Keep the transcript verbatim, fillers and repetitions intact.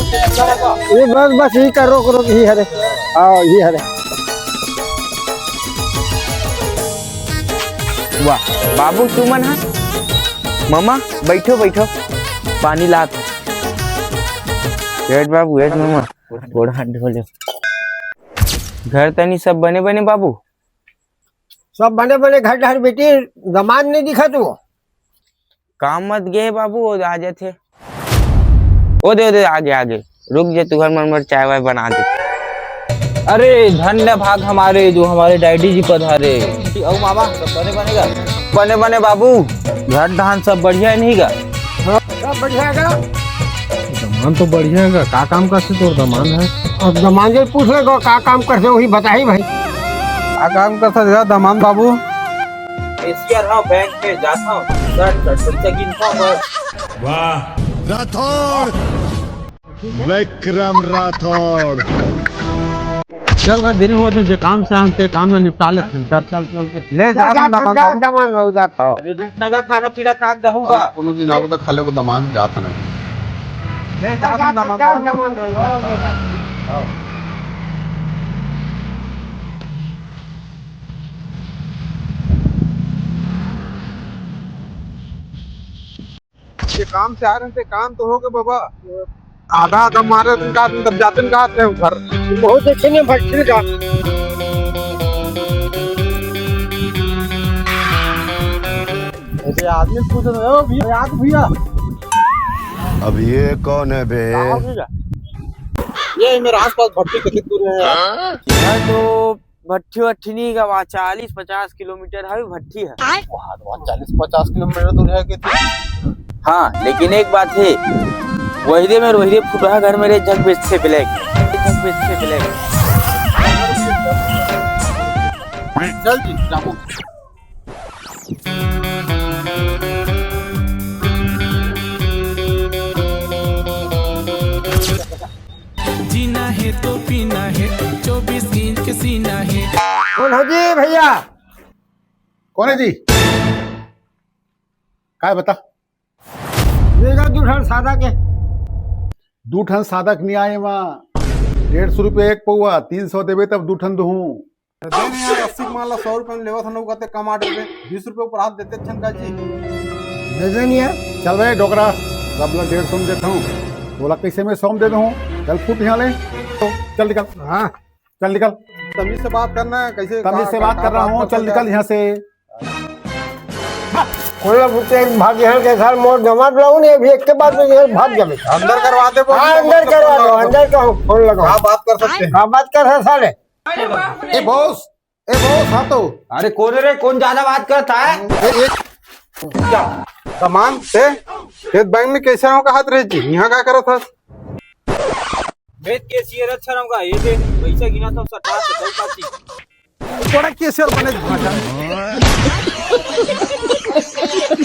ये बस, बस, ये कर, रोक, रोक, ये हरे। हाँ, ये हरे। वाह, बाबू तुमन हा। ममा, बैठो, बैठो, पानी लात। बैठ बाबू, बैठ ममा, गोड़ हाथ धो ले। घर तनी सब बने बने बाबू? सब बने बने। घर डहर बेटी, दमांद नहीं दिखा तू। काम मत गे बाबू, वो आ जाथे। ओ दे, ओ दे, आगे, आगे। रुक जे, तुहर मन बर चाय वाय बना दे। अरे धन्य भाग हमारे, जो हमारे डैडी जी पधारे। अउ मामा, सब बने बने गा? बने बने बाबू, घर धान सब बढ़िया हे नहीं गा? हाँ, सब बढ़िया हे गा। दमांद तो बढ़िया हे गा। का काम करथे तोर दमांद हे? अब दमांद जी पूछ ले गा, का काम करथे, वही बताही भाई। का काम करथे गा दमांद बाबू? कैशियर हंव, बैंक में जाथंव, सर, सर, सर, गिनथंव बस। वाह। राठौड़, विक्रम राठौड़। चल, का देरी होवत हे, जे काम से आन, ते काम ला निपटा लेथन। चल, चल, चल, चल। ले जा, जा, जा, जा, जा, जा, जा, जा, जा। अरे, नगा खाना पीना काट दहूँगा। कोनो दिन आबो त खा लेबो दमांद, जात नहीं। ले जा, जा, जा, जा, जा, जा, जा। ये काम से आ रहे थे, काम तो हो गए बाबा। आधा आधा मारे दिन का, तब जाते दिन का आते हैं घर। बहुत देखे नहीं भट्टी का। ऐसे आदमी पूछ रहे हो भैया, याद भैया। अब ये कौन है बे? कहाँ भैया? ये मेरे आसपास भट्टी कितनी दूर है यार? मैं तो भट्ठी वट्ठी नहीं गा, वहाँ चालीस पचास किलोमीटर हवे भट्ठी हे। वहाँ तो वहाँ चालीस पचास किलोमीटर दूर हे कि? हाँ, लेकिन एक बात हे, वही दे मेरे वही दे फुटहा घर मेरे जग बेचथे ब्लैक, जग बेचथे ब्लैक। चल जी, जाबो। जीना हे तो पीना हे, चौबीस इंच के सीना हे। कौन हो जी भैया? कौन है जी? काय बता? लेगा दू ठन सादा के। दू ठन सादा के नहीं आए वहाँ। डेढ़ सौ रुपया एक पौवा, तीन सौ देबे तब दू ठन दूहूँ। दे नहीं यार, अस्सी के मान ला, सौ रुपया में लेवत हन, कहते कम आठ रुपये, बीस रुपये ऊपर हाथ देते छन का जी। दे दे नहीं यार। चल बे डोकरा, सब ला डेढ़ सौ में देता हूँ, तोला कैसे मैं सौ में दे दूँ? चल फुट यहाँ ले, चल निकल। हाँ। चल निकल। तमीज से बात करना है, कैसे तमीज से बात कर रहा हूँ, चल निकल यहाँ से। कोई ना पूछे, भाग यहाँ के घर मोर जमा लाऊं नहीं, अभी एक के बाद में यहाँ भाग जावे। अंदर करवा दे, बोल। हाँ, अंदर करवा दो, अंदर का हो, फोन लगाओ। हाँ, बात कर सकते हैं। हाँ, बात कर रहा साले। ए बॉस, ए बॉस, हाँ तो। अरे कौन रे, कौन ज्यादा बात करता है? ए, एक क्या? सामान से खेत बैंक में कैसे हो कहा रहे जी, यहाँ क्या करत हस? मैं कैशियर अच्छा रहूंगा, ये दे पैसा गिना तो सटा से कोई बात नहीं। बड़ा कैशियर बने भाषा।